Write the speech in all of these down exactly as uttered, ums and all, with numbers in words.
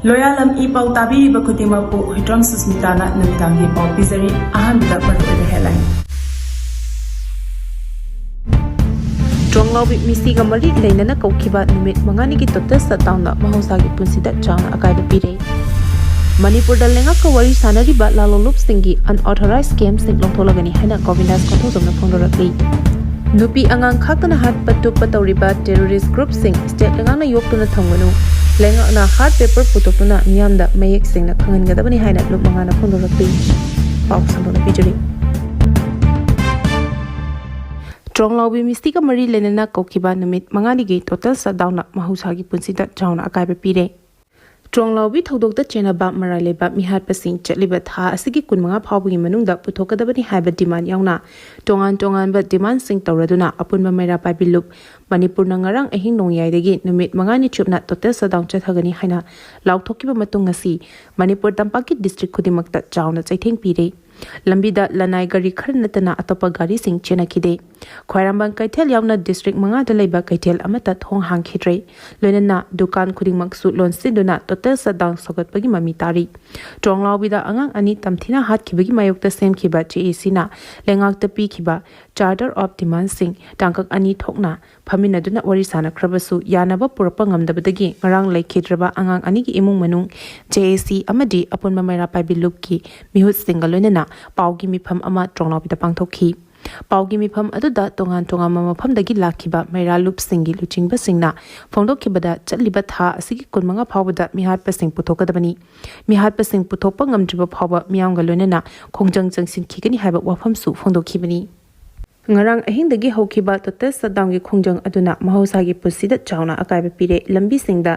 ꯂꯣꯌꯥꯂꯝ E ꯄꯥꯎ ꯇꯥꯕꯤꯔꯤꯕ ꯈꯨꯗꯤꯡꯃꯛꯄꯨ ꯍꯨꯏꯗ꯭ꯔꯣꯝ ꯁꯨꯁꯃꯤꯇꯥꯅ ꯅꯨꯃꯤꯗꯥꯡꯒꯤ ꯄꯥꯎ ꯄꯤꯖꯔꯤ꯫ ꯑꯍꯥꯟꯕꯗ ꯃꯔꯨꯑꯣꯏꯕ headline꯫ ꯇ꯭ꯔꯣꯡꯂꯥꯎꯕꯤ ꯃꯤꯁꯤꯒ ꯃꯔꯤ ꯂꯩꯅꯅ ꯀꯧꯈꯤꯕ ꯅꯨꯃꯤꯠ ꯃꯉꯥꯅꯤꯒꯤ total shutdownꯅ ꯃꯍꯧꯁꯥꯒꯤ ꯄꯨꯟꯁꯤꯗ ꯆꯥꯎꯅ ꯑꯀꯥꯏꯕ ꯄꯤꯔꯦ꯫ ꯃꯅꯤꯄꯨꯔꯗ ꯂꯩꯉꯥꯛꯀ ꯋꯥꯔꯤ ꯁꯥꯅꯔꯤꯕ ꯂꯥꯂꯣꯂꯨꯞꯁꯤꯡꯒꯤ unauthorized campꯁꯤꯡ ꯂꯧꯊꯣꯛꯂꯒꯅꯤ ꯍꯥꯏꯅ ꯒꯣꯕꯤꯟꯗꯥꯁ ꯀꯣꯟꯊꯧꯖꯝꯅ ꯐꯣꯡꯗꯣꯔꯛꯂꯤ꯫ ꯅꯨꯄꯤ ꯑꯉꯥꯡ ꯈꯥꯛꯇꯅ ꯍꯥꯠꯄ ꯇꯨꯞꯄ ꯇꯧꯔꯤꯕ terrorist groupꯁꯤꯡ state ꯂꯩꯉꯥꯛꯅ ꯌꯣꯛꯇꯨꯅ ꯊꯝꯒꯅꯨ, ꯂꯩꯉꯥꯛꯅ hard paper ꯄꯨꯊꯣꯛꯇꯨꯅ ꯃꯤꯌꯥꯝꯗ ꯃꯌꯦꯛ ꯁꯦꯡꯅ ꯈꯪꯍꯟꯒꯗꯕꯅꯤ ꯍꯥꯏꯅ ꯂꯨꯞ ꯃꯉꯥꯅ ꯐꯣꯡꯗꯣꯔꯛꯂꯤ꯫ ꯄꯥꯎ ꯁꯟꯗꯣꯛꯅ ꯄꯤꯖꯔꯤ꯫ ꯇ꯭ꯔꯣꯡꯂꯥꯎꯕꯤ ꯃꯤꯁꯤꯒ ꯃꯔꯤ ꯂꯩꯅꯅ ꯀꯧꯈꯤꯕ ꯅꯨꯃꯤꯠ ꯃꯉꯥꯅꯤꯒꯤ total shutdownꯅ ꯃꯍꯧꯁꯥꯒꯤ ꯄꯨꯟꯁꯤꯗ ꯆꯥꯎꯅ ꯑꯀꯥꯏꯕ ꯄꯤꯔꯦ꯫ ꯇ꯭ꯔꯣꯡꯂꯥꯎꯕꯤ ꯊꯧꯗꯣꯛꯇ ꯆꯦꯟꯅꯕ ꯃꯔꯥꯏ ꯂꯩꯕ ꯃꯤꯍꯥꯠꯄꯁꯤꯡ ꯆꯠꯂꯤꯕ ꯊꯥ ꯑꯁꯤꯒꯤ ꯀꯨꯟꯃꯉꯥ ꯐꯥꯎꯕꯒꯤ ꯃꯅꯨꯡꯗ ꯄꯨꯊꯣꯛꯀꯗꯕꯅꯤ ꯍꯥꯏꯕ demand ꯌꯥꯎꯅ ꯇꯣꯉꯥꯟ ꯇꯣꯉꯥꯟꯕ demandꯁꯤꯡ ꯇꯧꯔꯗꯨꯅ ꯑꯄꯨꯟꯕ ꯃꯩꯔꯥ ꯄꯥꯏꯕꯤ ꯂꯨꯞ ꯃꯅꯤꯄꯨꯔꯅ ꯉꯔꯥꯡ ꯑꯍꯤꯡ ꯅꯣꯡꯌꯥꯏꯗꯒꯤ ꯅꯨꯃꯤꯠ ꯃꯉꯥꯅꯤ ꯆꯨꯞꯅ total shutdown ꯆꯠꯊꯒꯅꯤ ꯍꯥꯏꯅ ꯂꯥꯎꯊꯣꯛꯈꯤꯕ ꯃꯇꯨꯡ ꯉꯁꯤ ꯃꯅꯤꯄꯨꯔ ꯇꯝꯄꯥꯛꯀꯤ district ꯈꯨꯗꯤꯡꯃꯛꯇ ꯆꯥꯎꯅ ꯆꯩꯊꯦꯡ ꯄꯤꯔꯦ꯫ ꯂꯝꯕꯤꯗ ꯂꯅꯥꯏ ꯒꯥꯔꯤ ꯈꯔ ꯅꯠꯇꯅ ꯑꯇꯣꯞꯄ ꯒꯥꯔꯤꯁꯤꯡ ꯆꯦꯟꯅꯈꯤꯗꯦ꯫ ꯈ꯭ꯋꯥꯏꯔꯝꯕꯟ ꯀꯩꯊꯦꯜ ꯌꯥꯎꯅ district ꯃꯉꯥꯗ ꯂꯩꯕ ꯀꯩꯊꯦꯜ ꯑꯃꯠꯇ ꯊꯣꯡ ꯍꯥꯡꯈꯤꯗ꯭ꯔꯦ꯫ ꯂꯣꯏꯅꯅ ꯗꯨꯀꯥꯟ ꯈꯨꯗꯤꯡꯃꯛꯁꯨ ꯂꯣꯟꯁꯤꯟꯗꯨꯅ total shutdown ꯁꯧꯒꯠꯄꯒꯤ ꯃꯃꯤ ꯇꯥꯔꯤ꯫ ꯇ꯭ꯔꯣꯡꯂꯥꯎꯕꯤꯗ ꯑꯉꯥꯡ ꯑꯅꯤ ꯇꯝꯊꯤꯅ ꯍꯥꯠꯈꯤꯕꯒꯤ ꯃꯥꯌꯣꯛꯇ ꯁꯦꯝꯈꯤꯕ JACꯅ ꯂꯩꯉꯥꯛꯇ ꯄꯤꯈꯤꯕ charter of demandꯁꯤꯡ ꯇꯥꯡꯀꯛ ꯑꯅꯤ ꯊꯣꯛꯅ ꯐꯝꯃꯤꯟꯅꯗꯨꯅ ꯋꯥꯔꯤ ꯁꯥꯅꯈ꯭ꯔꯕꯁꯨ ꯌꯥꯅꯕ ꯄꯨꯔꯛꯄ ꯉꯝꯗꯕꯗꯒꯤ ꯉꯔꯥꯡ ꯂꯩꯈꯤꯗ꯭ꯔꯕ ꯑꯉꯥꯡ ꯑꯅꯤꯒꯤ ꯏꯃꯨꯡ ꯃꯅꯨꯡ, JAC ꯑꯃꯗꯤ ꯑꯄꯨꯟꯕ ꯃꯩꯔꯥ ꯄꯥꯏꯕꯤ ꯂꯨꯞꯀꯤ ꯃꯤꯍꯨꯠꯁꯤꯡꯒ ꯂꯣꯏꯅꯅ ꯄꯥꯎꯒꯤ ꯃꯤꯐꯝ ꯑꯃ ꯇ꯭ꯔꯣꯡꯂꯥꯎꯕꯤꯗ ꯄꯥꯡꯊꯣꯛꯈꯤ꯫ ꯄꯥꯎꯒꯤ ꯃꯤꯐꯝ ꯑꯗꯨꯗ ꯇꯣꯉꯥꯟ ꯇꯣꯉꯥꯟꯕ ꯃꯐꯝꯗꯒꯤ ꯂꯥꯛꯈꯤꯕ ꯃꯩꯔꯥ ꯂꯨꯞꯁꯤꯡꯒꯤ ꯂꯨꯆꯤꯡꯕꯁꯤꯡꯅ ꯐꯣꯡꯗꯣꯛꯈꯤꯕꯗ ꯆꯠꯂꯤꯕ ꯊꯥ ꯑꯁꯤꯒꯤ ꯀꯨꯟꯃꯉꯥ ꯐꯥꯎꯕꯗ ꯃꯤꯍꯥꯠꯄꯁꯤꯡ ꯄꯨꯊꯣꯛꯀꯗꯕꯅꯤ꯫ ꯃꯤꯍꯥꯠꯄꯁꯤꯡ ꯄꯨꯊꯣꯛꯄ ꯉꯝꯗ꯭ꯔꯤꯕ ꯐꯥꯎꯕ ꯃꯤꯌꯥꯝꯒ ꯂꯣꯏꯅꯅ ꯈꯣꯡꯖꯪ ꯆꯪꯁꯤꯟꯈꯤꯒꯅꯤ ꯍꯥꯏꯕ ꯋꯥꯐꯝꯁꯨ ꯐꯣꯡꯗꯣꯛꯈꯤꯕꯅꯤ꯫ ꯉꯔꯥꯡ ꯑꯍꯤꯡꯗꯒꯤ ꯍꯧꯈꯤꯕ total shutdownꯒꯤ ꯈꯣꯡꯖꯪ ꯑꯗꯨꯅ ꯃꯍꯧꯁꯥꯒꯤ ꯄꯨꯟꯁꯤꯗ ꯆꯥꯎꯅ ꯑꯀꯥꯏꯕ ꯄꯤꯔꯦ꯫ ꯂꯝꯕꯤꯁꯤꯡꯗ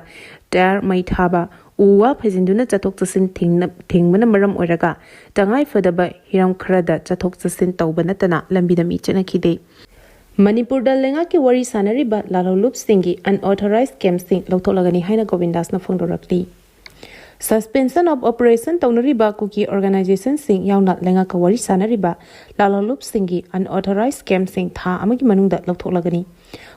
tyre ꯃꯩ ꯊꯥꯕ, ꯎ ꯋꯥ ꯐꯩꯖꯤꯟꯗꯨꯅ ꯆꯠꯊꯣꯛ ꯆꯠꯁꯤꯟ ꯊꯤꯡꯅ-, ꯊꯤꯡꯕꯅ ꯃꯔꯝ ꯑꯣꯏꯔꯒ ꯇꯉꯥꯏ ꯐꯗꯕ ꯍꯤꯔꯝ ꯈꯔꯗ ꯆꯠꯊꯣꯛ ꯆꯠꯁꯤꯟ ꯇꯧꯕ ꯅꯠꯇꯅ ꯂꯝꯕꯤꯗ ꯃꯤ ꯆꯠꯅꯈꯤꯗꯦ꯫ ꯃꯅꯤꯄꯨꯔꯗ ꯂꯩꯉꯥꯛꯀꯤ ꯋꯥꯔꯤ ꯁꯥꯅꯔꯤꯕ ꯂꯥꯂꯣꯂꯨꯞꯁꯤꯡꯒꯤ unauthorized campꯁꯤꯡ ꯂꯧꯊꯣꯛꯂꯒꯅꯤ ꯍꯥꯏꯅ ꯒꯣꯕꯤꯟꯗꯥꯁꯅ ꯐꯣꯡꯗꯣꯔꯛꯂꯤ꯫ Suspension of operation ꯇꯧꯅꯔꯤꯕ ꯀꯨꯀꯤ organizationꯁꯤꯡ ꯌꯥꯎꯅ ꯂꯩꯉꯥꯛꯀ ꯋꯥꯔꯤ ꯁꯥꯅꯔꯤꯕ ꯂꯥꯂꯣꯂꯨꯞꯁꯤꯡꯒꯤ unauthorized campꯁꯤꯡ ꯊꯥ ꯑꯃꯒꯤ ꯃꯅꯨꯡꯗ ꯂꯧꯊꯣꯛꯂꯒꯅꯤ꯫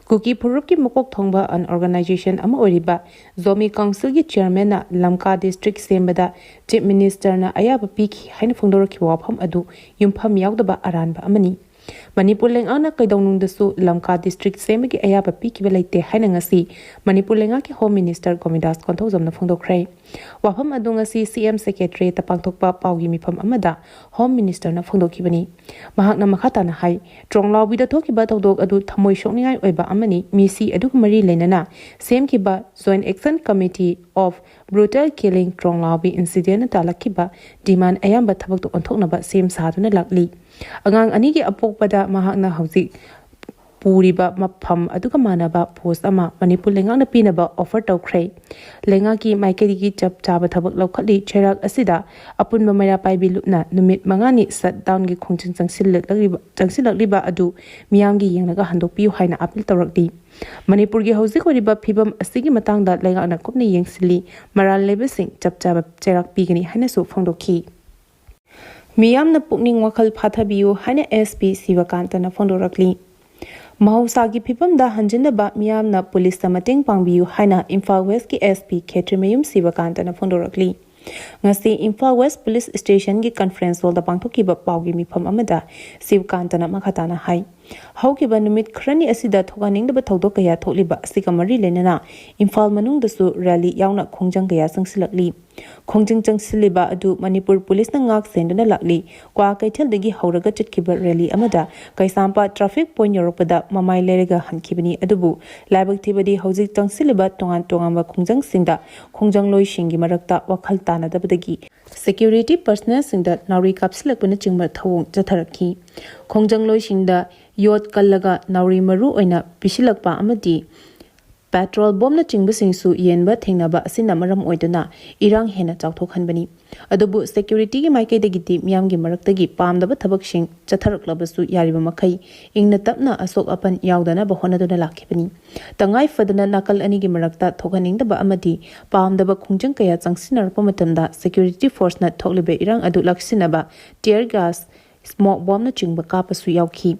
ꯀꯨꯀꯤ ꯐꯨꯔꯨꯞꯀꯤ ꯃꯀꯣꯛ ꯊꯣꯡꯕ ꯑꯟ ꯑꯣꯔꯒꯅꯥꯏꯖꯦꯁꯟ ꯑꯃ ꯑꯣꯏꯔꯤꯕ ꯖꯣꯃꯤ ꯀꯥꯎꯟꯁꯤꯜꯒꯤ ꯆꯤꯌꯔꯃꯦꯟꯅ ꯂꯝꯀꯥ ꯗꯤꯁꯇ꯭ꯔꯤꯛ ꯁꯦꯝꯕꯗ ꯆꯤꯐ ꯃꯤꯅꯤꯁꯇꯔꯅ ꯑꯌꯥꯕ ꯄꯤꯈꯤ ꯍꯥꯏꯅ ꯐꯣꯡꯗꯣꯔꯛꯈꯤꯕ ꯋꯥꯐꯝ ꯑꯗꯨ ꯌꯨꯝꯐꯝ ꯌꯥꯎꯗꯕ ꯑꯔꯥꯟꯕ ꯑꯃꯅꯤ꯫ ꯃꯅꯤꯄꯨꯔ ꯂꯩꯉꯥꯛꯅ ꯀꯩꯗꯧꯅꯨꯡꯗꯁꯨ ꯂꯝꯀꯥ ꯗꯤꯁꯇ꯭ꯔꯤꯛ ꯁꯦꯝꯕꯒꯤ ꯑꯌꯥꯕ ꯄꯤꯈꯤꯕ ꯂꯩꯇꯦ ꯍꯥꯏꯅ ꯉꯁꯤ ꯃꯅꯤꯄꯨꯔ ꯂꯩꯉꯥꯛꯀꯤ ꯍꯣꯝ ꯃꯤꯅꯤꯁꯇꯔ ꯒꯣꯃꯤꯗꯥꯁ ꯀꯣꯟꯊꯧꯖꯝꯅ ꯐꯣꯡꯗꯣꯛꯈ꯭ꯔꯦ꯫ ꯋꯥꯐꯝ ꯑꯗꯨ ꯉꯁꯤ ꯁꯤ ꯑꯦꯝ ꯁꯦꯀ꯭ꯔꯦꯇꯔꯤꯌꯦꯠꯇ ꯄꯥꯡꯊꯣꯛꯄ ꯄꯥꯎꯒꯤ ꯃꯤꯐꯝ ꯑꯃꯗ ꯍꯣꯝ ꯃꯤꯅꯤꯁꯇꯔꯅ ꯐꯣꯡꯗꯣꯛꯈꯤꯕꯅꯤ꯫ ꯃꯍꯥꯛꯅ ꯃꯈꯥ ꯇꯥꯅ ꯍꯥꯏ, ꯇ꯭ꯔꯣꯡꯂꯥꯎꯕꯤꯗ ꯊꯣꯛꯈꯤꯕ ꯊꯧꯗꯣꯛ ꯑꯗꯨ ꯊꯃꯣꯏ ꯁꯣꯛꯅꯤꯡꯉꯥꯏ ꯑꯣꯏꯕ ꯑꯃꯅꯤ꯫ ꯃꯤꯁꯤ ꯑꯗꯨꯒ ꯃꯔꯤ ꯂꯩꯅꯅ ꯁꯦꯝꯈꯤꯕ Joint Action Committee of Brutal Killing ꯇ꯭ꯔꯣꯡꯂꯥꯎꯕꯤ ꯏꯟꯁꯤꯗꯦꯟꯅ ꯇꯥꯜꯂꯛꯈꯤꯕ ꯗꯤꯃꯥꯟ ꯑꯌꯥꯝꯕ ꯊꯕꯛꯇ ꯑꯣꯟꯊꯣꯛꯅꯕ ꯁꯦꯝ ꯁꯥꯗꯨꯅ ꯂꯥꯛꯂꯤ꯫ ꯑꯉꯥꯡ ꯑꯅꯤꯒꯤ ꯑꯄꯣꯛꯄꯗ ꯃꯍꯥꯛꯅ ꯍꯧꯖꯤꯛ ꯄꯨꯔꯤꯕ ꯃꯐꯝ ꯑꯗꯨꯒ ꯃꯥꯟꯅꯕ ꯄꯣꯁ ꯑꯃ ꯃꯅꯤꯄꯨꯔ ꯂꯩꯉꯥꯛꯅ ꯄꯤꯅꯕ ꯑꯣꯐꯔ ꯇꯧꯈ꯭ꯔꯦ꯫ ꯂꯩꯉꯥꯛꯀꯤ ꯃꯥꯏꯀꯩꯗꯒꯤ ꯆꯞ ꯆꯥꯕ ꯊꯕꯛ ꯂꯧꯈꯠꯂꯤ꯫ ꯆꯩꯔꯥꯛ ꯑꯁꯤꯗ ꯑꯄꯨꯟꯕ ꯃꯩꯔꯥ ꯄꯥꯏꯕꯤ ꯂꯨꯞꯅ ꯅꯨꯃꯤꯠ ꯃꯉꯥꯅꯤ ꯁꯠ ꯗꯥꯎꯟꯒꯤ ꯈꯣꯡꯖꯪ ꯆꯪꯁꯤꯜꯂꯛꯂꯤꯕ, ꯆꯪꯁꯤꯜꯂꯛꯂꯤꯕ ꯑꯗꯨ ꯃꯤꯌꯥꯝꯒꯤ ꯌꯦꯡꯂꯒ ꯍꯟꯗꯣꯛꯄꯤꯌꯨ ꯍꯥꯏꯅ ꯑꯥꯄꯤꯜ ꯇꯧꯔꯛꯂꯤ꯫ ꯃꯅꯤꯄꯨꯔꯒꯤ ꯍꯧꯖꯤꯛ ꯑꯣꯏꯔꯤꯕ ꯐꯤꯕꯝ ꯑꯁꯤꯒꯤ ꯃꯇꯥꯡꯗ ꯂꯩꯉꯥꯛꯅ ꯀꯨꯞꯅ ꯌꯦꯡꯁꯤꯜꯂꯤ꯫ ꯃꯔꯥꯜ ꯂꯩꯕꯁꯤꯡ ꯆꯞ ꯆꯥꯕ ꯆꯩꯔꯥꯛ ꯄꯤꯒꯅꯤ ꯍꯥꯏꯅꯁꯨ ꯐꯣꯡꯗꯣꯛꯈꯤ꯫ ꯃꯤꯌꯥꯝꯅ ꯄꯨꯛꯅꯤꯡ ꯋꯥꯈꯜ ꯐꯥꯊꯕꯤꯌꯨ ꯍꯥꯏꯅ ꯑꯦꯁ ꯄꯤ ꯁꯤꯕꯀꯥꯟꯇꯅ ꯐꯣꯡꯗꯣꯔꯛꯂꯤ꯫ ꯃꯍꯧꯁꯥꯒꯤ ꯐꯤꯕꯝꯗ ꯍꯟꯖꯤꯟꯅꯕ ꯃꯤꯌꯥꯝꯅ ꯄꯨꯂꯤꯁꯇ ꯃꯇꯦꯡ ꯄꯥꯡꯕꯤꯌꯨ ꯍꯥꯏꯅ ꯏꯝꯐꯥꯜ ꯋꯦꯁꯀꯤ ꯑꯦꯁ ꯄꯤ ꯈꯦꯇ꯭ꯔꯤꯃꯌꯨꯝ ꯁꯤꯕꯀꯥꯟꯇꯅ ꯐꯣꯡꯗꯣꯔꯛꯂꯤ꯫ ꯉꯁꯤ ꯏꯝꯐꯥꯜ ꯋꯦꯁ ꯄꯨꯂꯤꯁ ꯁ꯭ꯇꯦꯁꯟꯒꯤ ꯀꯟꯐ꯭ꯔꯦꯟꯁ ꯍꯣꯜꯗ ꯄꯥꯡꯊꯣꯛꯈꯤꯕ ꯄꯥꯎꯒꯤ ꯃꯤꯐꯝ ꯑꯃꯗ ꯁꯤꯕꯀꯥꯟꯇꯅ ꯃꯈꯥ ꯇꯥꯅ ꯍꯥꯏ, ꯍꯧꯈꯤꯕ ꯅꯨꯃꯤꯠ ꯈꯔꯅꯤ ꯑꯁꯤꯗ ꯊꯣꯛꯍꯟꯅꯤꯡꯗꯕ ꯊꯧꯗꯣꯛ ꯀꯌꯥ ꯊꯣꯛꯂꯤꯕ ꯑꯁꯤꯒ ꯃꯔꯤ ꯂꯩꯅꯅ ꯏꯝꯐꯥꯜ ꯃꯅꯨꯡꯗꯁꯨ ꯔꯦꯂꯤ ꯌꯥꯎꯅ ꯈꯣꯡꯖꯪ ꯀꯌꯥ ꯆꯪꯁꯤꯜꯂꯛꯂꯤ꯫ ꯈꯣꯡꯖꯪ ꯆꯪꯁꯤꯜꯂꯤꯕ ꯑꯗꯨ ꯃꯅꯤꯄꯨꯔ ꯄꯨꯂꯤꯁꯅ ꯉꯥꯛ ꯁꯦꯟꯗꯨꯅ ꯂꯥꯛꯂꯤ꯫ ꯀ꯭ꯋꯥꯀꯩꯊꯦꯜꯗꯒꯤ ꯍꯧꯔꯒ ꯆꯠꯈꯤꯕ ꯔꯦꯂꯤ ꯑꯃꯗ ꯀꯩꯁꯥꯝꯄꯥꯠ ꯇ꯭ꯔꯥꯐꯤꯛ ꯄꯣꯏꯟꯠ ꯌꯧꯔꯛꯄꯗ ꯃꯃꯥꯏ ꯂꯩꯔꯒ ꯍꯟꯈꯤꯕꯅꯤ꯫ ꯑꯗꯨꯕꯨ ꯂꯥꯏꯕꯛ ꯊꯤꯕꯗꯤ ꯍꯧꯖꯤꯛ ꯆꯪꯁꯤꯜꯂꯤꯕ ꯇꯣꯉꯥꯟ ꯇꯣꯉꯥꯟꯕ ꯈꯣꯡꯖꯪꯁꯤꯡꯗ ꯈꯣꯡꯖꯪꯂꯣꯏꯁꯤꯡꯒꯤ ꯃꯔꯛꯇ ꯋꯥꯈꯜ ꯇꯥꯅꯗꯕꯗꯒꯤ ꯁꯦꯀ꯭ꯌꯨꯔꯤꯇꯤ ꯄꯔꯁꯅꯦꯜꯁꯤꯡꯗ ꯅꯥꯎꯔꯤ ꯀꯥꯞꯁꯤꯜꯂꯛꯄꯅꯆꯤꯡꯕ ꯊꯧꯑꯣꯡ ꯆꯠꯊꯔꯛꯈꯤ꯫ ꯈꯣꯡꯖꯪꯂꯣꯏꯁꯤꯡꯗ ꯌꯣꯠ ꯀꯜꯂꯒ ꯅꯥꯎꯔꯤ ꯃꯔꯨ ꯑꯣꯏꯅ ꯄꯤꯁꯤꯜꯂꯛꯄ ꯑꯃꯗꯤ ꯄꯦꯇ꯭ꯔꯣꯜ ꯕꯣꯝꯅꯆꯤꯡꯕꯁꯤꯡꯁꯨ ꯌꯦꯟꯕ ꯊꯦꯡꯅꯕ ꯑꯁꯤꯅ ꯃꯔꯝ ꯑꯣꯏꯗꯨꯅ ꯏꯔꯥꯡ ꯍꯦꯟꯅ ꯆꯥꯎꯊꯣꯛꯍꯟꯕꯅꯤ꯫ ꯑꯗꯨꯕꯨ ꯁꯦꯀ꯭ꯌꯨꯔꯤꯇꯤꯒꯤ ꯃꯥꯏꯀꯩꯗꯒꯤꯗꯤ ꯃꯤꯌꯥꯝꯒꯤ ꯃꯔꯛꯇꯒꯤ ꯄꯥꯝꯗꯕ ꯊꯕꯛꯁꯤꯡ ꯆꯠꯊꯔꯛꯂꯕꯁꯨ ꯌꯥꯔꯤꯕ ꯃꯈꯩ ꯏꯪꯅ ꯇꯞꯅ ꯑꯁꯣꯛ ꯑꯄꯟ ꯌꯥꯎꯗꯅꯕ ꯍꯣꯠꯅꯗꯨꯅ ꯂꯥꯛꯈꯤꯕꯅꯤ꯫ ꯇꯉꯥꯏ ꯐꯗꯅ ꯅꯥꯀꯜ ꯑꯅꯤꯒꯤ ꯃꯔꯛꯇ ꯊꯣꯛꯍꯟꯅꯤꯡꯗꯕ ꯑꯃꯗꯤ ꯄꯥꯝꯗꯕ ꯈꯣꯡꯖꯪ ꯀꯌꯥ ꯆꯪꯁꯤꯟꯅꯔꯛꯄ ꯃꯇꯝꯗ ꯁꯦꯀ꯭ꯌꯨꯔꯤꯇꯤ ꯐꯣꯔꯁꯅ ꯊꯣꯛꯂꯤꯕ ꯏꯔꯥꯡ ꯑꯗꯨ ꯂꯥꯛꯁꯤꯟꯅꯕ ꯇꯤꯌꯔ ꯒ꯭ꯌꯥꯁ, ꯁ꯭ꯃꯣꯛ ꯕꯣꯝꯅꯆꯤꯡꯕ ꯀꯥꯞꯄꯁꯨ ꯌꯥꯎꯈꯤ꯫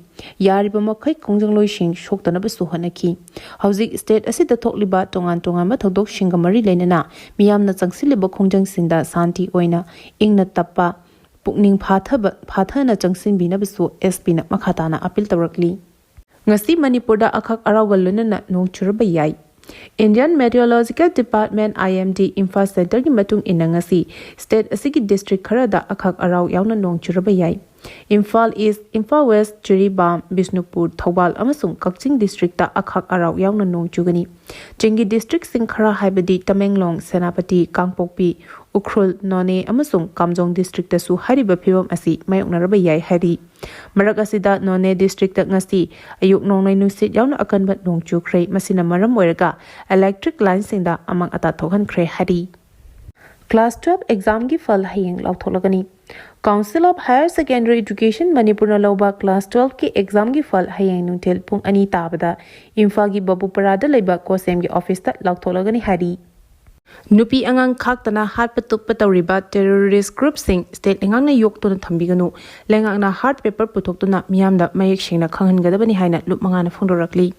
ꯌꯥꯔꯤꯕ ꯃꯈꯩ ꯈꯣꯡꯖꯪꯂꯣꯏꯁꯤꯡ ꯁꯣꯛꯇꯅꯕꯁꯨ ꯍꯣꯠꯅꯈꯤ꯫ ꯍꯧꯖꯤꯛ ꯁ꯭ꯇꯦꯠ ꯑꯁꯤꯗ ꯊꯣꯛꯂꯤꯕ ꯇꯣꯉꯥꯟ ꯇꯣꯉꯥꯟꯕ ꯊꯧꯗꯣꯛꯁꯤꯡꯒ ꯃꯔꯤ ꯂꯩꯅꯅ ꯃꯤꯌꯥꯝꯅ ꯆꯪꯁꯤꯜꯂꯤꯕ ꯈꯣꯡꯖꯪꯁꯤꯡꯗ ꯁꯥꯟꯇꯤ ꯑꯣꯏꯅ ꯏꯪꯅ ꯇꯞꯄ, ꯄꯨꯛꯅꯤꯡ ꯐꯥꯊꯕ, ꯐꯥꯊꯅ ꯆꯪꯁꯤꯟꯕꯤꯅꯕꯁꯨ ꯑꯦꯁ ꯄꯤꯅ ꯃꯈꯥ ꯇꯥꯅ ꯑꯄꯤꯜ ꯇꯧꯔꯛꯂꯤ꯫ ꯉꯁꯤ ꯃꯅꯤꯄꯨꯔꯗ ꯑꯈꯛ ꯑꯔꯥꯎꯒ ꯂꯣꯏꯅꯅ ꯅꯣꯡ ꯆꯨꯔꯕ ꯌꯥꯏ꯫ Indian Meteorological Department, I M D, Imphal ꯁꯦꯟꯇꯔꯒꯤ ꯃꯇꯨꯡ ꯏꯟꯅ ꯉꯁꯤ ꯁ꯭ꯇꯦꯠ ꯑꯁꯤꯒꯤ ꯗꯤꯁꯇ꯭ꯔꯤꯛ ꯈꯔꯗ ꯑꯈꯛ ꯑꯔꯥꯎ ꯌꯥꯎꯅ ꯅꯣꯡ ꯆꯨꯔꯕ ꯌꯥꯏ꯫ ꯏꯝꯐꯥꯜ ꯏꯁ, ꯏꯝꯐꯥꯜ ꯋꯦꯁ, ꯖꯤꯔꯤꯕꯥꯝ, ꯕꯤꯁꯅꯨꯄꯨꯔ, ꯊꯧꯕꯥꯜ ꯑꯃꯁꯨꯡ ꯀꯛꯆꯤꯡ ꯗꯤꯁꯇ꯭ꯔꯤꯛꯇ ꯑꯈꯛ ꯑꯔꯥꯎ ꯌꯥꯎꯅ ꯅꯣꯡ ꯆꯨꯒꯅꯤ꯫ ꯆꯤꯡꯒꯤ ꯗꯤꯁꯇ꯭ꯔꯤꯛꯁꯤꯡ ꯈꯔ ꯍꯥꯏꯕꯗꯤ ꯇꯃꯦꯡꯂꯣꯡ, ꯁꯦꯅꯥꯄꯇꯤ, ꯀꯥꯡꯄꯣꯛꯄꯤ, ꯎꯈ꯭ꯔꯨꯜ, ꯅꯣꯅꯦ ꯑꯃꯁꯨꯡ ꯀꯥꯝꯖꯣꯡ ꯗꯤꯁꯇ꯭ꯔꯤꯛꯇꯁꯨ ꯍꯥꯏꯔꯤꯕ ꯐꯤꯕꯝ ꯑꯁꯤ ꯃꯥꯌꯣꯛꯅꯔꯕ ꯌꯥꯏ ꯍꯥꯏꯔꯤ꯫ ꯃꯔꯛ ꯑꯁꯤꯗ ꯅꯣꯅꯦ ꯗꯤꯁꯇ꯭ꯔꯤꯛꯇ ꯉꯁꯤ ꯑꯌꯨꯛ ꯅꯣꯡꯂꯩ ꯅꯨꯡꯁꯤꯠ ꯌꯥꯎꯅ ꯑꯀꯟꯕ ꯅꯣꯡ ꯆꯨꯈ꯭ꯔꯦ꯫ ꯃꯁꯤꯅ ꯃꯔꯝ ꯑꯣꯏꯔꯒ ꯏꯂꯦꯛꯇ꯭ꯔꯤꯛ ꯂꯥꯏꯟꯁꯤꯡꯗ ꯑꯃꯥꯡ ꯑꯇꯥ ꯊꯣꯛꯍꯟꯈ꯭ꯔꯦ ꯍꯥꯏꯔꯤ꯫ Class twelve examꯒꯤ ꯐꯜ ꯍꯌꯦꯡ ꯂꯥꯎꯊꯣꯛꯂꯒꯅꯤ꯫ Council of Higher Secondary Education ꯃꯅꯤꯄꯨꯔꯅ ꯂꯧꯕ class twelveꯀꯤ examꯒꯤ ꯐꯜ ꯍꯌꯦꯡ ꯅꯨꯡꯊꯤꯜ ꯄꯨꯡ ꯑꯅꯤ ꯇꯥꯕꯗ ꯏꯝꯐꯥꯜꯒꯤ ꯕꯕꯨꯄꯔꯥꯗ ꯂꯩꯕ ꯀꯣꯁꯦꯝꯒꯤ officeꯇ ꯂꯥꯎꯊꯣꯛꯂꯒꯅꯤ ꯍꯥꯏꯔꯤ꯫ ꯅꯨꯄꯤ ꯑꯉꯥꯡ ꯈꯥꯛꯇꯅ ꯍꯥꯠꯄ ꯇꯨꯞꯄ ꯇꯧꯔꯤꯕ terrorist groupꯁꯤꯡ ꯁ꯭ꯇꯦꯠ ꯂꯩꯉꯥꯛꯅ ꯌꯣꯛꯇꯨꯅ ꯊꯝꯕꯤꯒꯅꯨ꯫ ꯂꯩꯉꯥꯛꯅ hard paper ꯄꯨꯊꯣꯛꯇꯨꯅ ꯃꯤꯌꯥꯝꯗ ꯃꯌꯦꯛ ꯁꯦꯡꯅ ꯈꯪꯍꯟꯒꯗꯕꯅꯤ ꯍꯥꯏꯅ ꯂꯨꯞ ꯃꯉꯥꯅ ꯐꯣꯡꯗꯣꯔꯛꯂꯤ꯫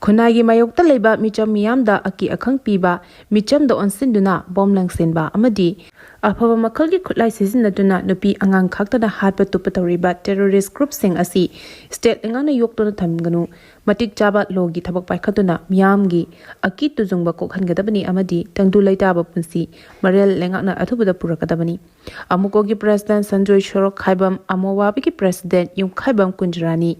ꯈꯨꯟꯅꯥꯏꯒꯤ ꯃꯥꯌꯣꯛꯇ ꯂꯩꯕ ꯃꯤꯆꯝ ꯃꯤꯌꯥꯝꯗ ꯑꯀꯤ ꯑꯈꯪ ꯄꯤꯕ, ꯃꯤꯆꯝꯗ ꯑꯣꯟꯁꯤꯟꯗꯨꯅ ꯕꯣꯝ ꯂꯪꯁꯤꯟꯕ ꯑꯃꯗꯤ ꯑꯐꯕ ꯃꯈꯜꯒꯤ ꯈꯨꯠꯂꯥꯏ ꯁꯤꯖꯤꯟꯅꯗꯨꯅ ꯅꯨꯄꯤ ꯑꯉꯥꯡ ꯈꯥꯛꯇꯅ ꯍꯥꯠꯄ ꯇꯨꯞꯄ ꯇꯧꯔꯤꯕ terrorist groupꯁꯤꯡ ꯑꯁꯤ ꯁ꯭ꯇꯦꯠ ꯂꯩꯉꯥꯛꯅ ꯌꯣꯛꯇꯨꯅ ꯊꯝꯒꯅꯨ꯫ ꯃꯇꯤꯛ ꯆꯥꯕ lawꯒꯤ ꯊꯕꯛ ꯄꯥꯏꯈꯠꯇꯨꯅ ꯃꯤꯌꯥꯝꯒꯤ ꯑꯀꯤ ꯇꯨꯖꯨꯡꯕ ꯀꯣꯛꯍꯟꯒꯗꯕꯅꯤ ꯑꯃꯗꯤ ꯇꯪꯗꯨ ꯂꯩꯇꯥꯕ ꯄꯨꯟꯁꯤ ꯃꯔꯦꯜ ꯂꯩꯉꯥꯛꯅ ꯑꯊꯨꯕꯗ ꯄꯨꯔꯛꯀꯗꯕꯅꯤ꯫ ꯑꯃꯨꯀꯣꯒꯤ president ꯁꯟꯖꯣꯏ ꯁꯣꯔꯣꯛꯈꯥꯏꯕꯝ, ꯑꯃꯣꯋꯥꯕꯤꯒꯤ president ꯌꯨꯝꯈꯥꯏꯕꯝ ꯀꯨꯟꯖꯔꯥꯅꯤ,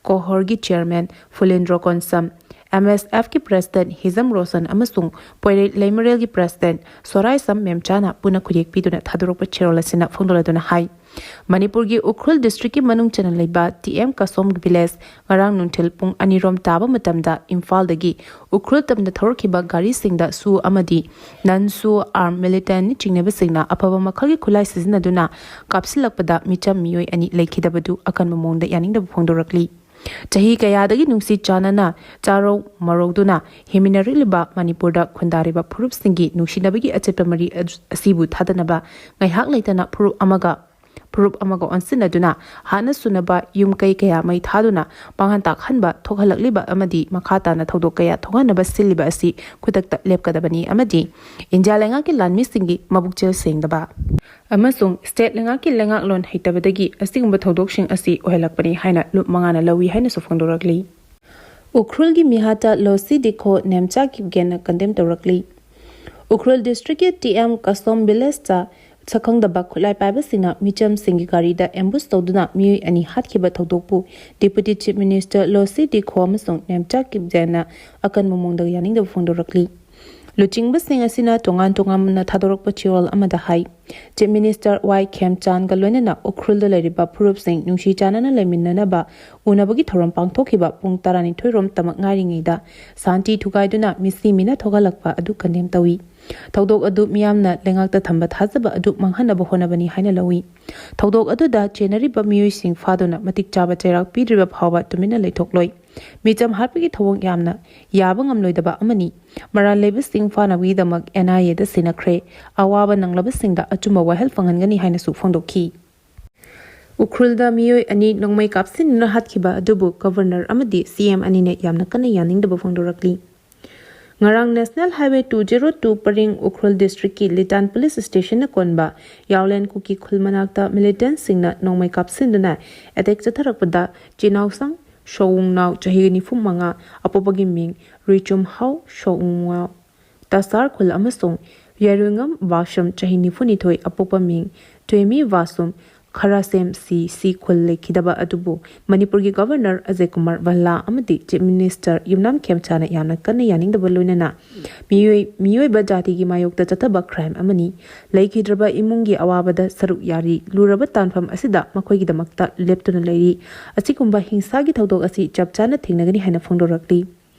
ꯀꯣꯍꯣꯔꯒꯤ chairman ꯐꯨꯂꯦꯟꯗ꯭ꯔꯣ ꯀꯣꯟꯁꯝ, MSFꯀꯤ president ꯍꯤꯖꯝ ꯔꯣꯁꯟ ꯑꯃꯁꯨꯡ ꯄꯣꯏꯔꯩ ꯂꯩꯃꯔꯦꯜꯒꯤ president ꯁꯣꯔꯥꯏꯁꯝ ꯃꯦꯝꯆꯥꯅ ꯄꯨꯟꯅ ꯈꯨꯠꯌꯦꯛ ꯄꯤꯗꯨꯅ ꯊꯥꯗꯣꯔꯛꯄ ꯆꯦꯔꯣꯜ ꯑꯁꯤꯅ ꯐꯣꯡꯗꯣꯛꯂꯗꯨꯅ ꯍꯥꯏ, ꯃꯅꯤꯄꯨꯔꯒꯤ ꯎꯈ꯭ꯔꯨꯜ districtꯀꯤ ꯃꯅꯨꯡ ꯆꯟꯅ ꯂꯩꯕ ꯇꯤ ꯑꯦꯝ ꯀꯁꯣꯝ village ꯉꯔꯥꯡ ꯅꯨꯡꯊꯤꯜ ꯄꯨꯡ ꯑꯅꯤꯔꯣꯝ ꯇꯥꯕ ꯃꯇꯝꯗ ꯏꯝꯐꯥꯜꯗꯒꯤ ꯎꯈ꯭ꯔꯨꯜ ꯇꯝꯗ ꯊꯧꯔꯛꯈꯤꯕ ꯒꯥꯔꯤꯁꯤꯡꯗ ꯁꯨ ꯑꯃꯗꯤ non SoO armed militantꯅ ꯆꯤꯡꯅꯕꯁꯤꯡꯅ ꯑꯐꯕ ꯃꯈꯜꯒꯤ ꯈꯨꯠꯂꯥꯏ ꯁꯤꯖꯤꯟꯅꯗꯨꯅ ꯀꯥꯞꯁꯤꯜꯂꯛꯄꯗ ꯃꯤꯆꯝ ꯃꯤꯑꯣꯏ ꯑꯅꯤ ꯂꯩꯈꯤꯗꯕꯗꯨ ꯑꯀꯟꯕ ꯃꯑꯣꯡꯗ ꯌꯥꯅꯤꯡꯗꯕ ꯐꯣꯡꯗꯣꯔꯛꯂꯤ꯫ ꯆꯍꯤ ꯀꯌꯥꯗꯒꯤ ꯅꯨꯡꯁꯤ ꯆꯥꯟꯅꯅ ꯆꯥꯔꯧ ꯃꯔꯧꯗꯨꯅ ꯍꯤꯡꯃꯤꯟꯅꯔꯛꯂꯤꯕ ꯃꯅꯤꯄꯨꯔꯗ ꯈꯨꯟꯗꯥꯔꯤꯕ ꯐꯨꯔꯨꯞꯁꯤꯡꯒꯤ ꯅꯨꯡꯁꯤꯅꯕꯒꯤ ꯑꯆꯦꯠꯄ ꯃꯔꯤ ꯑꯗꯨ-, ꯑꯁꯤꯕꯨ ꯊꯥꯗꯅꯕ ꯉꯥꯏꯍꯥꯛ ꯂꯩꯇꯅ ꯐꯨꯔꯨꯞ ꯑꯃꯒ ꯐꯨꯔꯨꯞ ꯑꯃꯒ ꯑꯣꯟꯁꯤꯟꯅꯗꯨꯅ ꯍꯥꯟꯅ ꯁꯨꯅꯕ ꯌꯨꯝ ꯀꯩ ꯀꯌꯥ ꯃꯩ ꯊꯥꯗꯨꯅ ꯃꯥꯡꯍꯟ ꯇꯥꯛꯍꯟꯕ ꯊꯣꯛꯍꯜꯂꯛꯂꯤꯕ ꯑꯃꯗꯤ ꯃꯈꯥ ꯇꯥꯅ ꯊꯧꯗꯣꯛ ꯀꯌꯥ ꯊꯣꯛꯍꯟꯅꯕ ꯁꯤꯜꯂꯤꯕ ꯑꯁꯤ ꯈꯨꯗꯛꯇ ꯂꯦꯞꯀꯗꯕꯅꯤ ꯑꯃꯗꯤ ꯏꯟꯗꯤꯌꯥ ꯂꯩꯉꯥꯛꯀꯤ ꯂꯥꯟꯃꯤꯁꯤꯡꯒꯤ ꯃꯕꯨꯛꯆꯦꯜ ꯁꯦꯡꯗꯕ ꯑꯃꯁꯨꯡ ꯁ꯭ꯇꯦꯠ ꯂꯩꯉꯥꯛꯀꯤ ꯂꯩꯉꯥꯛꯂꯣꯟ ꯍꯩꯇꯕꯗꯒꯤ ꯑꯁꯤꯒꯨꯝꯕ ꯊꯧꯗꯣꯛꯁꯤꯡ ꯑꯁꯤ ꯑꯣꯏꯍꯜꯂꯛꯄꯅꯤ ꯍꯥꯏꯅ ꯂꯨꯞ ꯃꯉꯥꯅ ꯂꯧꯏ ꯍꯥꯏꯅꯁꯨ ꯐꯣꯡꯗꯣꯔꯛꯂꯤ꯫ ꯎꯈ꯭ꯔꯨꯜꯒꯤ ꯃꯤꯍꯥꯠꯇ ꯂꯣꯁꯤ ꯗꯤꯈꯣ ꯅꯦꯝꯆꯥ ꯀꯤꯞꯒꯦꯟꯅ ꯀꯟꯗꯦꯝ ꯇꯧꯔꯛꯂꯤ꯫ ꯎꯈ꯭ꯔꯨꯜ ꯗꯤꯁꯇ꯭ꯔꯤꯛꯀꯤ ꯇꯤ ꯑꯦꯝ ꯀꯁꯣꯝ ꯚꯤꯂꯦꯖꯇ ꯁꯛꯈꯪꯗꯕ ꯈꯨꯠꯂꯥꯏ ꯄꯥꯏꯕꯁꯤꯡꯅ ꯃꯤꯆꯝꯁꯤꯡꯒꯤ ꯒꯥꯔꯤꯗ ꯑꯦꯝꯕꯨꯁ ꯇꯧꯗꯨꯅ ꯃꯤꯑꯣꯏ ꯑꯅꯤ ꯍꯥꯠꯈꯤꯕ ꯊꯧꯗꯣꯛꯄꯨ ꯗꯤꯄꯨꯇꯤ ꯆꯤꯐ ꯃꯤꯅꯤꯁꯇꯔ ꯂꯣꯁꯤ ꯗꯤꯈꯣ ꯑꯃꯁꯨꯡ ꯅꯦꯝꯆꯥ ꯀꯤꯞꯒꯦꯟꯅ ꯑꯀꯟꯕ ꯃꯑꯣꯡꯗ ꯌꯥꯅꯤꯡꯗꯕ ꯐꯣꯡꯗꯣꯔꯛꯂꯤ꯫ ꯂꯨꯆꯤꯡꯕꯁꯤꯡ ꯑꯁꯤꯅ ꯇꯣꯉꯥꯟ ꯇꯣꯉꯥꯟꯅ ꯊꯥꯗꯣꯔꯛꯄ ꯆꯦꯔꯣꯜ ꯑꯃꯗ ꯍꯥꯏ, ꯆꯤꯐ ꯃꯤꯅꯤꯁꯇꯔ ꯋꯥꯏ ꯈꯦꯝꯆꯥꯟꯒ ꯂꯣꯏꯅꯅ ꯎꯈ꯭ꯔꯨꯜꯗ ꯂꯩꯔꯤꯕ ꯐꯨꯔꯨꯞꯁꯤꯡ ꯅꯨꯡꯁꯤ ꯆꯥꯟꯅꯅ ꯂꯩꯃꯤꯟꯅꯅꯕ ꯎꯅꯕꯒꯤ ꯊꯧꯔꯝ ꯄꯥꯡꯊꯣꯛꯈꯤꯕ ꯄꯨꯡ ꯇꯔꯥꯅꯤꯊꯣꯏ ꯔꯣꯝꯇꯃꯛ ꯉꯥꯏꯔꯤꯉꯩꯗ ꯁꯥꯟꯇꯤ ꯊꯨꯒꯥꯏꯗꯨꯅ ꯃꯤꯁꯤ ꯃꯤꯅ ꯊꯣꯛꯍꯜꯂꯛꯄ ꯑꯗꯨ ꯀꯟꯗꯦꯝ ꯇꯧꯏ꯫ ꯊꯧꯗꯣꯛ ꯑꯗꯨ ꯃꯤꯌꯥꯝꯅ ꯂꯩꯉꯥꯛꯇ ꯊꯝꯕ ꯊꯥꯖꯕ ꯑꯗꯨ ꯃꯥꯡꯍꯟꯅꯕ ꯍꯣꯠꯅꯕꯅꯤ ꯍꯥꯏꯅ ꯂꯧꯏ꯫ ꯊꯧꯗꯣꯛ ꯑꯗꯨꯗ ꯆꯦꯟꯅꯔꯤꯕ ꯃꯤꯑꯣꯏꯁꯤꯡ ꯐꯥꯗꯨꯅ ꯃꯇꯤꯛ ꯆꯥꯕ ꯆꯩꯔꯥꯛ ꯄꯤꯗ꯭ꯔꯤꯕ ꯐꯥꯎꯕ ꯇꯨꯃꯤꯟꯅ ꯂꯩꯊꯣꯛꯂꯣꯏ꯫ ꯃꯤꯆꯝ ꯍꯥꯠꯄꯒꯤ ꯊꯧꯑꯣꯡ ꯌꯥꯝꯅ ꯌꯥꯕ ꯉꯝꯂꯣꯏꯗꯕ ꯑꯃꯅꯤ꯫ ꯃꯔꯥꯜ ꯂꯩꯕꯁꯤꯡ ꯐꯥꯅꯕꯒꯤꯗꯃꯛ ꯑꯦꯟ ꯑꯥꯏ ꯑꯦꯗ ꯁꯤꯟꯅꯈ꯭ꯔꯦ꯫ ꯑꯋꯥꯕ ꯅꯪꯂꯕꯁꯤꯡꯗ ꯑꯆꯨꯝꯕ ꯋꯥꯍꯦꯜ ꯐꯪꯍꯟꯒꯅꯤ ꯍꯥꯏꯅꯁꯨ ꯐꯣꯡꯗꯣꯛꯈꯤ꯫ ꯎꯈ꯭ꯔꯨꯜꯗ ꯃꯤꯑꯣꯏ ꯑꯅꯤ ꯅꯣꯡꯃꯩ ꯀꯥꯞꯁꯤꯟꯗꯨꯅ ꯍꯥꯠꯈꯤꯕ ꯑꯗꯨꯕꯨ ꯒꯚꯔꯅꯔ ꯑꯃꯗꯤ ꯁꯤ ꯑꯦꯝ ꯑꯅꯤꯅ ꯌꯥꯝꯅ ꯀꯟꯅ ꯌꯥꯅꯤꯡꯗꯕ ꯐꯣꯡꯗꯣꯔꯛꯂꯤ꯫ ꯉꯔꯥꯡ national highway two zero two ꯄꯔꯤꯡ ꯎꯈ꯭ꯔꯨꯜ ꯗꯤꯁꯇ꯭ꯔꯤꯛꯀꯤ ꯂꯤꯇꯥꯟ ꯄꯨꯂꯤꯁ ꯁ꯭ꯇꯦꯁꯟꯅ ꯀꯣꯟꯕ ꯌꯥꯎꯂꯦꯟ ꯀꯨꯀꯤ ꯈꯨꯜ ꯃꯅꯥꯛꯇ ꯃꯤꯂꯤꯇꯦꯟꯠꯁꯤꯡꯅ ꯅꯣꯡꯃꯩ ꯀꯥꯞꯁꯤꯟꯗꯨꯅ ꯑꯦꯇꯦꯛ ꯆꯠꯊꯔꯛꯄꯗ ꯆꯤꯅꯥꯎꯁꯪ ꯁꯣꯋꯨꯡꯅꯥꯎ ꯆꯍꯤ ꯅꯤꯐꯨ ꯃꯉꯥ, ꯑꯄꯣꯛꯄꯒꯤ ꯃꯤꯡ ꯔꯤꯆꯨꯝꯍꯥꯎ ꯁꯣꯋꯨꯡꯅꯥꯎ, ꯇꯥꯁꯥꯔ ꯈꯨꯜ ꯑꯃꯁꯨꯡ ꯌꯥꯏꯔꯨꯉꯝ ꯋꯥꯁꯨꯝ ꯆꯍꯤ ꯅꯤꯐꯨ ꯅꯤꯊꯣꯏ, ꯑꯄꯣꯛꯄ ꯃꯤꯡ ꯇꯨꯏꯃꯤ ꯋꯥꯁꯨꯝ, ꯈꯔꯥꯁꯦꯝ ꯁꯤ ꯁꯤ ꯈꯨꯜ ꯂꯩꯈꯤꯗꯕ ꯑꯗꯨꯕꯨ ꯃꯅꯤꯄꯨꯔꯒꯤ ꯒꯚꯔꯅꯔ ꯑꯖꯌ ꯀꯨꯃꯥꯔ ꯚꯜꯂꯥ ꯑꯃꯗꯤ ꯆꯤꯐ ꯃꯤꯅꯤꯁꯇꯔ ꯌꯨꯝꯅꯥꯝ ꯈꯦꯝꯆꯥꯅ ꯌꯥꯝꯅ ꯀꯟꯅ ꯌꯥꯅꯤꯡꯗꯕ ꯂꯣꯏꯅꯅ ꯃꯤꯑꯣꯏ, ꯃꯤꯑꯣꯏꯕ ꯖꯥꯇꯤꯒꯤ ꯃꯥꯌꯣꯛꯇ ꯆꯠꯊꯕ ꯀ꯭ꯔꯥꯏꯝ ꯑꯃꯅꯤ꯫ ꯂꯩꯈꯤꯗ꯭ꯔꯕ ꯏꯃꯨꯡꯒꯤ ꯑꯋꯥꯕꯗ ꯁꯔꯨꯛ ꯌꯥꯔꯤ꯫ ꯂꯨꯔꯕ ꯇꯥꯟꯐꯝ ꯑꯁꯤꯗ ꯃꯈꯣꯏꯒꯤꯗꯃꯛꯇ ꯂꯦꯞꯇꯨꯅ ꯂꯩꯔꯤ꯫ ꯑꯁꯤꯒꯨꯝꯕ ꯍꯤꯡꯁꯥꯒꯤ ꯊꯧꯗꯣꯛ ꯑꯁꯤ ꯆꯞ ꯆꯥꯅ ꯊꯦꯡꯅꯒꯅꯤ ꯍꯥꯏꯅ ꯐꯣꯡꯗꯣꯔꯛꯂꯤ꯫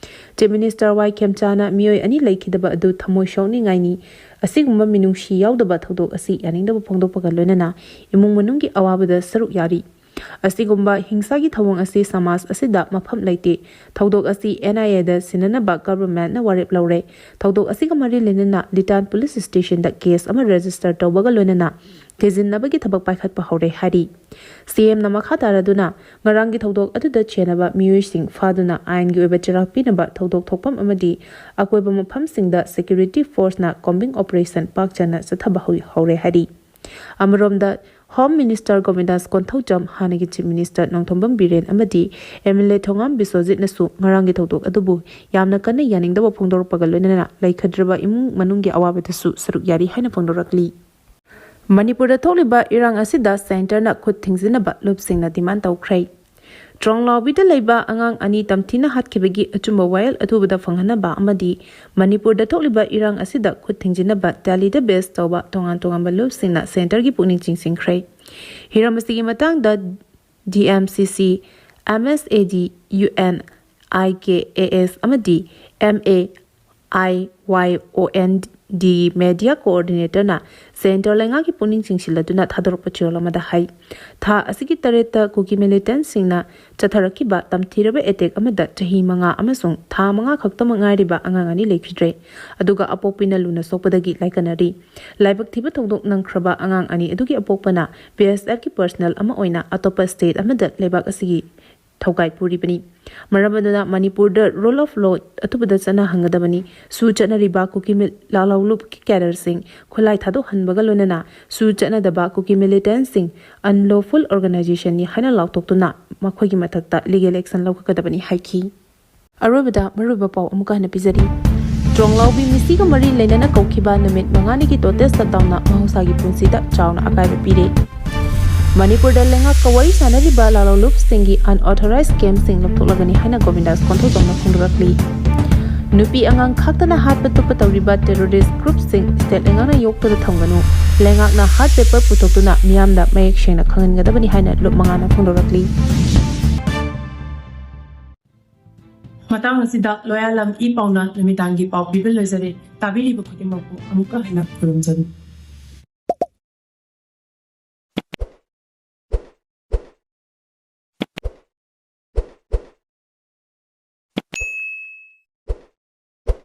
ꯆꯤꯐ ꯃꯤꯅꯤꯁꯇꯔ ꯋꯥꯏ ꯈꯦꯝꯆꯥꯅ ꯃꯤꯑꯣꯏ ꯑꯅꯤ ꯂꯩꯈꯤꯗꯕ ꯑꯗꯨ ꯊꯃꯣꯏ ꯁꯣꯛꯅꯤꯡꯉꯥꯏꯅꯤ꯫ ꯑꯁꯤꯒꯨꯝꯕ ꯃꯤꯅꯨꯡꯁꯤ ꯌꯥꯎꯗꯕ ꯊꯧꯗꯣꯛ ꯑꯁꯤ ꯌꯥꯅꯤꯡꯗꯕ ꯐꯣꯡꯗꯣꯛꯄꯒ ꯂꯣꯏꯅꯅ ꯏꯃꯨꯡ ꯃꯅꯨꯡꯒꯤ ꯑꯋꯥꯕꯗ ꯁꯔꯨꯛ ꯌꯥꯔꯤ꯫ ꯑꯁꯤꯒꯨꯝꯕ ꯍꯤꯡꯁꯥꯒꯤ ꯊꯧꯑꯣꯡ ꯑꯁꯤ ꯁꯃꯥꯖ ꯑꯁꯤꯗ ꯃꯐꯝ ꯂꯩꯇꯦ꯫ ꯊꯧꯗꯣꯛ ꯑꯁꯤ N I A the ꯁꯤꯟꯅꯅꯕ government ꯅ ꯋꯥꯔꯦꯞ ꯂꯧꯔꯦ꯫ ꯊꯧꯗꯣꯛ ꯑꯁꯤꯒ ꯃꯔꯤ ꯂꯩꯅꯅ ꯂꯤꯇꯥꯟ police station ꯗ case ꯑꯃ register ꯇꯧꯕꯒ ꯂꯣꯏꯅꯅ ꯊꯤꯖꯤꯟꯅꯕꯒꯤ ꯊꯕꯛ ꯄꯥꯏꯈꯠꯄ ꯍꯧꯔꯦ ꯍꯥꯏꯔꯤ꯫ C M ꯅ ꯃꯈꯥ ꯇꯥꯔꯗꯨꯅ ꯉꯔꯥꯡꯒꯤ ꯊꯧꯗꯣꯛ ꯑꯗꯨꯗ ꯆꯦꯟꯅꯕ ꯃꯤꯑꯣꯏꯁꯤꯡ ꯐꯥꯗꯨꯅ ꯑꯥꯏꯟꯒꯤ ꯑꯣꯏꯕ ꯆꯩꯔꯥꯛ ꯄꯤꯅꯕ ꯊꯧꯗꯣꯛ ꯊꯣꯛꯐꯝ ꯑꯃꯗꯤ ꯑꯀꯣꯏꯕ ꯃꯐꯝꯁꯤꯡꯗ security force ꯅ combing operation ꯄꯥꯛ ꯆꯟꯅ ꯆꯠꯊꯕ ꯍꯧ-, ꯍꯧꯔꯦ ꯍꯥꯏꯔꯤ꯫ ꯑꯃꯔꯣꯝꯗ, Home Minister ꯒꯣꯕꯤꯟꯗꯥꯁ ꯀꯣꯟꯊꯧꯖꯝ, ꯍꯥꯟꯅꯒꯤ Chief Minister ꯅꯣꯡꯊꯣꯝꯕꯝ ꯕꯤꯔꯦꯟ ꯑꯃꯗꯤ M L A ꯊꯣꯉꯥꯝ ꯕꯤꯁ꯭ꯋꯖꯤꯠꯅꯁꯨ ꯉꯔꯥꯡꯒꯤ ꯊꯧꯗꯣꯛ ꯑꯗꯨꯕꯨ ꯌꯥꯝꯅ ꯀꯟꯅ ꯌꯥꯅꯤꯡꯗꯕ ꯐꯣꯡꯗꯣꯔꯛꯄꯒ ꯂꯣꯏꯅꯅ ꯂꯩꯈꯗ꯭ꯔꯕ ꯏꯃꯨꯡ ꯃꯅꯨꯡꯒꯤ ꯑꯋꯥꯕꯗꯁꯨ ꯁꯔꯨꯛ ꯌꯥꯔꯤ ꯍꯥꯏꯅ ꯐꯣꯡꯗꯣꯔꯛꯂꯤ꯫ ꯃꯅꯤꯄꯨꯔꯗ ꯊꯣꯛꯂꯤꯕ ꯏꯔꯥꯡ ꯑꯁꯤꯗ centre ꯅ ꯈꯨꯠ ꯊꯤꯡꯖꯤꯟꯅꯕ ꯂꯨꯞꯁꯤꯡꯅ demand ꯇꯧꯈ꯭ꯔꯦ꯫ ꯇ꯭ꯔꯣꯡꯂꯥꯎꯕꯤꯗ ꯂꯩꯕ ꯑꯉꯥꯡ ꯑꯅꯤ ꯇꯝꯊꯤꯅ ꯍꯥꯠꯈꯤꯕꯒꯤ ꯑꯆꯨꯝꯕ ꯋꯥꯌꯦꯜ ꯑꯊꯨꯕꯗ ꯐꯪꯍꯟꯅꯕ ꯑꯃꯗꯤ ꯃꯅꯤꯄꯨꯔꯗ ꯊꯣꯛꯂꯤꯕ ꯏꯔꯥꯡ ꯑꯁꯤꯗ ꯈꯨꯠ ꯊꯤꯡꯖꯤꯟꯅꯕ Delhi ꯗ base ꯇꯧꯕ ꯇꯣꯉꯥꯟ ꯇꯣꯉꯥꯟꯕ ꯂꯨꯞꯁꯤꯡꯅ centre ꯒꯤ ꯄꯨꯛꯅꯤꯡ ꯆꯤꯡꯁꯤꯟꯈ꯭ꯔꯦ꯫ ꯍꯤꯔꯝ ꯑꯁꯤꯒꯤ ꯃꯇꯥꯡꯗ D M C C, M S A D, U N, I K A S ꯑꯃꯗꯤ M A I Y O N D media coordinator ꯅ centre ꯂꯩꯉꯥꯛꯀꯤ ꯄꯨꯛꯅꯤꯡ ꯆꯤꯡꯁꯤꯜꯂꯗꯨꯅ ꯊꯥꯗꯣꯔꯛꯄ ꯆꯦꯔꯣꯜ ꯑꯃꯗ ꯍꯥꯏ꯫ ꯊꯥ ꯑꯁꯤꯒꯤ ꯇꯔꯦꯠꯇ ꯀꯨꯀꯤ militant ꯁꯤꯡꯅ ꯆꯠꯊꯔꯛꯈꯤꯕ ꯇꯝꯊꯤꯔꯕ attack ꯑꯃꯗ ꯆꯍꯤ ꯃꯉꯥ ꯑꯃꯁꯨꯡ ꯊꯥ ꯃꯉꯥ ꯈꯛꯇꯃꯛ ꯉꯥꯏꯔꯤꯕ ꯑꯉꯥꯡ ꯑꯅꯤ ꯂꯩꯈꯤꯗ꯭ꯔꯦ꯫ ꯑꯗꯨꯒ ꯑꯄꯣꯛꯄꯤꯅ ꯂꯨꯅ ꯁꯣꯛꯄꯗꯒꯤ ꯂꯥꯏꯀꯠꯅꯔꯤ꯫ ꯂꯥꯏꯕꯛ ꯊꯤꯕ ꯊꯧꯗꯣꯛ ꯅꯪꯈ꯭ꯔꯕ ꯑꯉꯥꯡ ꯑꯅꯤ ꯑꯗꯨꯒꯤ ꯑꯄꯣꯛꯄꯅ B S F ꯀꯤ personnel ꯑꯃ ꯑꯣꯏꯅ ꯑꯇꯣꯞꯄ state ꯑꯃꯗ ꯂꯩꯕꯥꯛ ꯑꯁꯤꯒꯤ ꯊꯧꯒꯥꯏ ꯄꯨꯔꯤꯕꯅꯤ꯫ ꯃꯔꯝ ꯑꯗꯨꯅ ꯃꯅꯤꯄꯨꯔꯗ rule of law ꯑꯊꯨꯕꯗ ꯆꯠꯅꯍꯟꯒꯗꯕꯅꯤ꯫ ꯁꯨ ꯆꯠꯅꯔꯤꯕ ꯀꯨꯀꯤ ꯃꯤ-, ꯂꯥꯂꯧꯂꯨꯞꯀꯤ cadre ꯁꯤꯡ, ꯈꯨꯠꯂꯥꯏ ꯊꯥꯗꯣꯛꯍꯟꯕꯒ ꯂꯣꯏꯅꯅ ꯁꯨ ꯆꯠꯅꯗꯕ ꯀꯨꯀꯤ militant ꯁꯤꯡ unlawful organization ꯅꯤ ꯍꯥꯏꯅ ꯂꯥꯎꯊꯣꯛꯇꯨꯅ ꯃꯈꯣꯏꯒꯤ ꯃꯊꯛꯇ legal action ꯂꯧꯒꯗꯕꯅꯤ ꯍꯥꯏꯈꯤ꯫ ꯑꯔꯣꯏꯕꯗ ꯃꯔꯨꯑꯣꯏꯕ ꯄꯥꯎ ꯑꯃꯨꯛꯀ ꯍꯟꯅ ꯄꯤꯖꯔꯤ꯫ ꯇ꯭ꯔꯣꯡꯂꯥꯎꯕꯤ ꯃꯤꯁꯤꯒ ꯃꯔꯤ ꯂꯩꯅꯅ ꯀꯧꯈꯤꯕ ꯅꯨꯃꯤꯠ ꯃꯉꯥꯅꯤꯒꯤ protest shutdown ꯅ ꯃꯍꯧꯁꯥꯒꯤ ꯄꯨꯟꯁꯤꯗ ꯆꯥꯎꯅ ꯑꯀꯥꯏꯕ ꯄꯤꯔꯦ꯫ ꯃꯅꯤꯄꯨꯔꯗ ꯂꯩꯉꯥꯛꯀ ꯋꯥꯔꯤ ꯁꯥꯅꯔꯤꯕ ꯂꯥꯂꯧꯂꯨꯞꯁꯤꯡꯒꯤ unauthorized camp ꯁꯤꯡ ꯂꯧꯊꯣꯛꯂꯒꯅꯤ ꯍꯥꯏꯅ ꯒꯣꯕꯤꯟꯗꯥꯁ ꯀꯣꯟꯊꯧꯖꯝꯅ ꯐꯣꯡꯗꯣꯔꯛꯂꯤ꯫ ꯅꯨꯄꯤ ꯑꯉꯥꯡ ꯈꯥꯛꯇꯅ ꯍꯥꯠꯄ ꯇꯨꯞꯄ ꯇꯧꯔꯤꯕ terrorist group ꯁꯤꯡ state ꯂꯩꯉꯥꯛꯅ ꯌꯣꯛꯇꯨꯅ ꯊꯝꯒꯅꯨ, ꯂꯩꯉꯥꯛꯅ hard paper ꯄꯨꯊꯣꯛꯇꯨꯅ ꯃꯤꯌꯥꯝꯗ ꯃꯌꯦꯛ ꯁꯦꯡꯅ ꯈꯪꯍꯟꯒꯗꯕꯅꯤ ꯍꯥꯏꯅ ꯂꯨꯞ ꯃꯉꯥꯅ ꯐꯣꯡꯗꯣꯔꯛꯂꯤ꯫ ꯃꯇꯥꯡ ꯑꯁꯤꯗ ꯂꯣꯌꯥꯂꯝ ꯏ ꯄꯥꯎꯅ ꯅꯨꯃꯤꯗꯥꯡꯒꯤ ꯄꯥꯎ ꯄꯤꯕ ꯂꯣꯏꯖꯔꯦ꯫ ꯇꯥꯕꯤꯔꯤꯕ ꯈꯨꯗꯤꯡꯃꯛꯄꯨ ꯑꯃꯨꯛꯀ ꯍꯟꯅ ꯈꯨꯔꯨꯝꯖꯔꯤ꯫